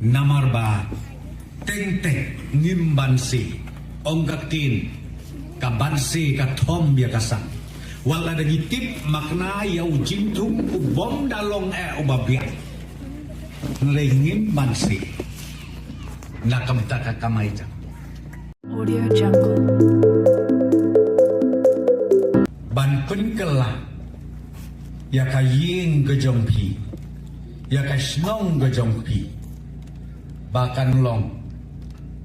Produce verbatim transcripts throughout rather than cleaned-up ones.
Namar ba teng teng ngim banse, ong ka ktien, ka banse ka thom ïa ka sang. Wat la da ngi tip makna ïa u jingthung u bym da long eh uba biang. Hynrei ngim banse na ka bynta ka kamai jong. Audio Jungle. Ban pynkylla ïa ka ïing ka jong phi, ïa ka shnong ka jong phi, ba kan long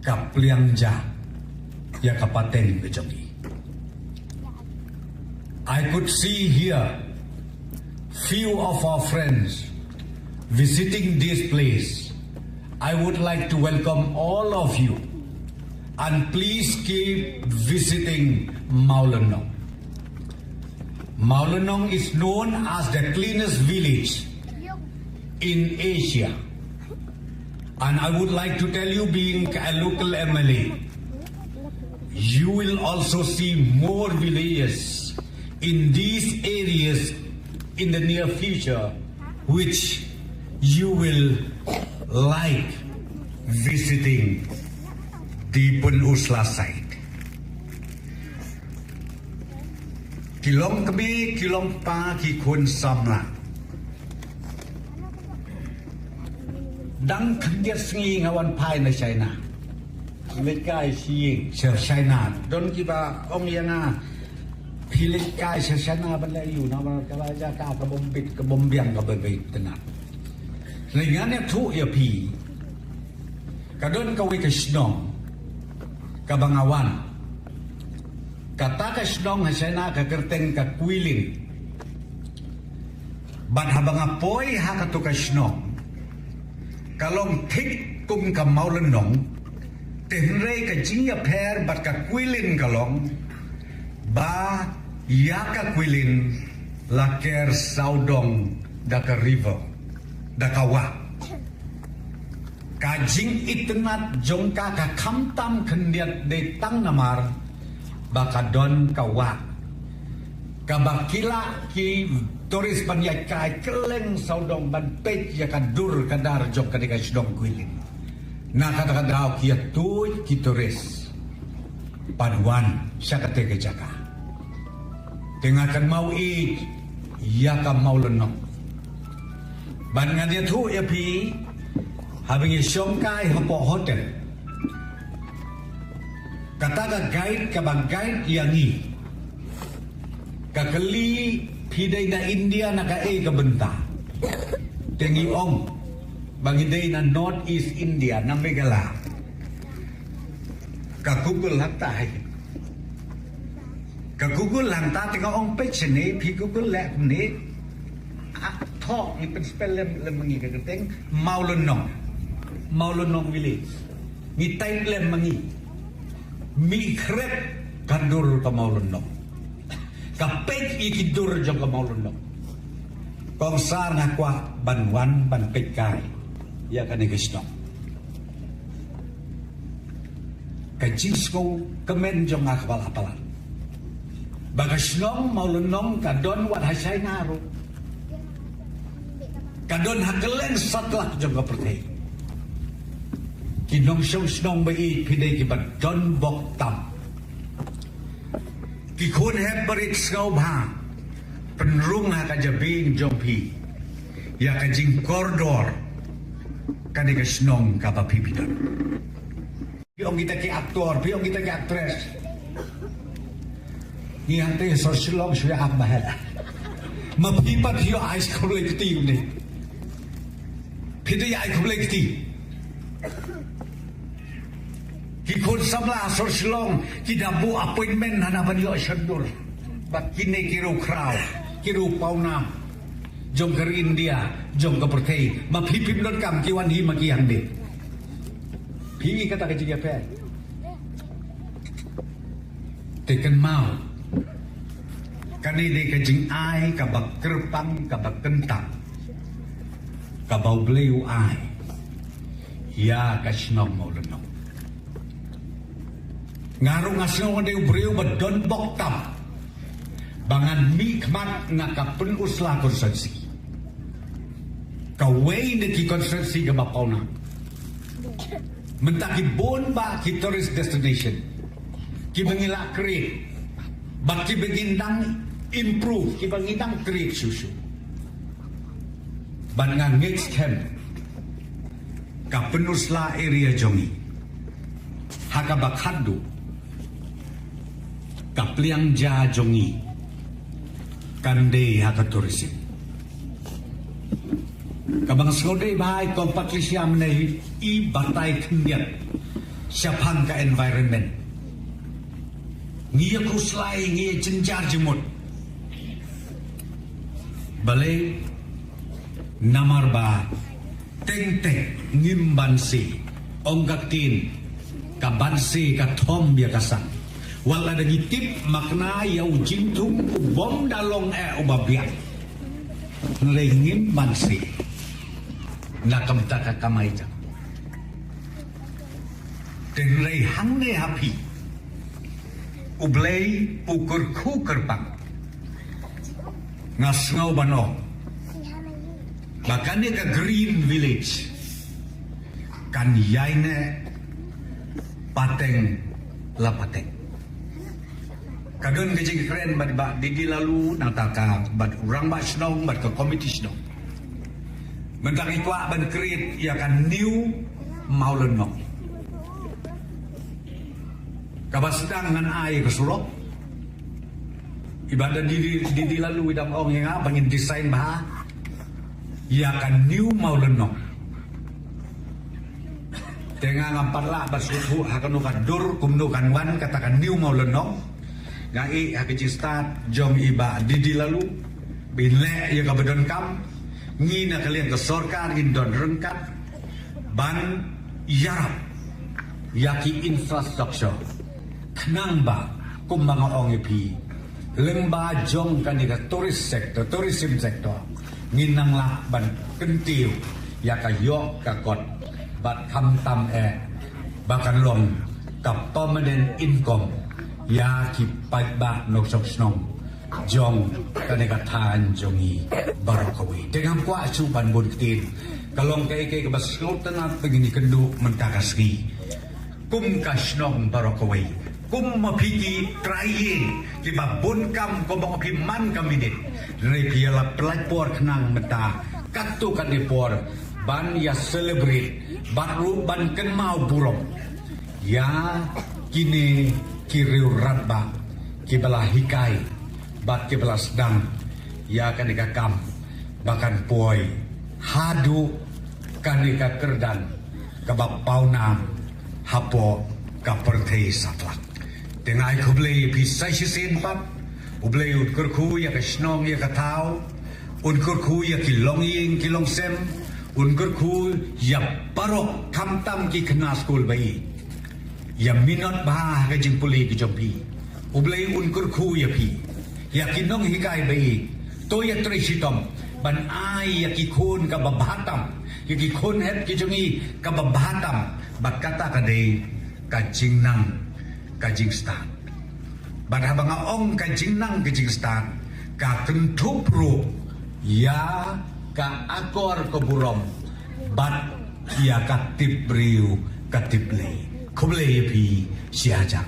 ka pliang ja ïa ka pateng ka jong phi. I could see here few of our friends visiting this place. I would like to welcome all of you, and please keep visiting Mawlynnong. Mawlynnong is known as the cleanest village in Asia. And I would like to tell you, being a local M L A, you will also see more villages in these areas in the near future, which you will like visiting the Pynursla site. Ki long kmie, ki long kpa, ki khun samla. Dang khyndiat sngi nga wan phai na China. Leit kai sha ïing sha China. Don kiba ong ïa nga, phi leit kai sha China ban leh aïu, namar kaba jaka ka bym bit, ka bym biang, kaba bit tynnat. Hynrei ngan ïathuh ïa phi. Ka don kawei ka shnong kaba nga wan. Kata ka shnong ha China ka kyrteng ka Guilin. Bad haba nga poi ha kato ka shnong, ka long thik kum ka Mawlynnong, te hynrei ka jingïapher bad ka Guilin ka long ba ïa ka Guilin la ker sawdong da ka river, da ka wah. Ka jingitynnat jong ka ka khamtam khyndiat dei tang namar ba ka don ka wah kaba ki lah ki tourist ban ïaid kai kylleng sawdong ban peit ïa ka dur ka dar jong kane ka shnong Guilin. Na kata ka daw ki ïa tuid ki tourist ban wan sha kata ka jaka. Te nga kynmaw ïa, ïa ka Mawlynnong. Ban ngan ïathuh ïa phi, haba ngi shong kai hapoh hotel, kata ka guide kaba guide ïa ngi ka kylli, phi dei na India na kaei ka bynta? Te ngi ong ba ngi dei na North East India, na Meghalaya. Ka Google hangta hi. Ka Google hangta te ka ong peit shane, phi Google leh kumne. Ah, thoh ngi pynspell lem, lem ma ngi ka kyrteng Mawlynnong. Mawlynnong village. Ngi type lem ma ngi. Mih khrep ka dur ka Mawlynnong. Ka peit ïa ki dur jong ka Mawlynnong. Kong Sar, nga kwah ban wan ban peit kai ïa kane ka shnong. Ka jingsngewkmen jong nga kaba la palat ba ka shnong Mawlynnong ka don wat ha China ruh. Ka don ha kylleng satlak jong ka pyrthei. Ki nongshong shnong ba ïeit, phi dei kiba don bok tam. Ki khun hep barit, sngewbha pynrung ha ka jabieng jong phi ïa ka jingkordor kane ka shnong kaba phi phi don. Phi ong kita ki actor, phi ong kita ki actress. Ngi hangta ha sor Shillong shu ïa ap ba heh. Ma phi pat phi ïoh ai khublei kti une. Phi te ïa ai khublei kti. Ki khun samla ha sor Shillong ki da buh appointment hana ban ïoh shondur. Ba kine ki riewkhraw, ki riew pawnam jong ka ri India, jong ka pyrthei. Ma phi phim donkam, ki wan hi ma ki hangne. Phi ngi kata ka jingïapher. Te kynmaw, kane dei ka jingai kaba kyrpang, kaba kyntang, kaba U Blei u ai ïa ka shnong Mawlynnong. Nga ruh nga sngew nga dei u briew ba don bok tam ba ngan mih khmat na ka Pynursla constituency. Kawei na ki constituency kaba pawnam. Mynta ki bun bah ki tourist destination kiba ngi la create, bad kiba ngi dang improve, kiba ngi dang create shuh shuh. Bad nga ngeit skhem ka Pynursla area jong ngi, ha kaba khatduh ka pliang ja jong ngi kan dei ha ka tourism. Kaba nga sngewdei bha i Kong Patricia mynne i batai khyndiat shaphang ka environment. Ngi ïa khuslai, ngi ïa jynjar jingmut. Balei? Namar ba teng teng ngim banse, ong ka ktien, ka banse ka thom ïa ka sang. Wat la da ngi tip makna ïa u jingthung u bym da long eh uba biang. Hynrei ngim banse na ka bynta ka kamai jong. Te hynrei hangne ha phi U Blei u kyrkhu kyrpang. Nga sngew ban ong ba kane ka Green Village kan ïaineh pateng la pateng. Ka don ka jingkren bad Bah D D Laloo, nangta ka bad u rangbah shnong bad ka komiti shnong. Mynta ngi kwah ban create ïa ka New Mawlynnong. Kaba sdang ngan ai ka surok. I Bah D D, D D Laloo i dang ong ïa nga ba ngin design bha ïa ka New Mawlynnong. Te nga ngam pat lah ban sngewthuh ha kano ka dur kumno kan wan kata ka New Mawlynnong. Nga ïeh ha ka jingstad jong i Bah D D Laloo ba in leh ïa kaba donkam. Ngi na ka liang ka sorkar ngin don ryngkat ban ïarap ïa ki infrastructure, khnang ba kumba nga ong ïa phi, lyngba jong kane ka tourist sector, tourism sector, ngin nang lah ban kyntiew ïa ka ïoh ka kot bad khamtam eh ba kan long ka permanent income ïa ki paidbah nongshong shnong jong kane ka thaiñ jong ngi baroh kawei. Te ngam kwah shuh ban bun ktien. Ka long kaei kaei kaba sngewtynnat ba ngin ïakynduh mynta ka sngi. Kum ka shnong baroh kawei, kum ma phi ki trai ïing kiba bun kam, kum ma phi man ka minit, hynrei phi ïa la pynlait por khnang mynta katto katne por ban ïa celebrate bad ruh ban kynmaw burom ïa kine ki riew rangbah kiba la hikai bad kiba la sdang ïa kane ka kam ba kan poi haduh kane ka kyrdan kaba pawnam hapoh ka pyrthei satlak. Te nga ai khublei ïa phi sa shisien pat. U Blei un kyrkhu ïa ka shnong ïa ka thaw, un kyrkhu ïa ki longïing ki longsem, un kyrkhu ïa baroh khamtam ki khynnah skul ba ïeit. Ïa minot bha ha ka jingpule ka jong phi. U Blei un kyrkhu ïa phi. Ïa ki nonghikai ba ïeit, to ïa trei shitom ban ai ïa ki khun kaba bha tam, ïa ki khun hep ki jong ngi kaba bha tam. Bad kata ka dei ka jingnang ka jingstad. Bad haba nga ong ka jingnang ka jingstad, ka kynthup ruh ïa ka akor ka burom bad ïa ka tip briew ka tip Blei. Khublei ïa phi shi hajar.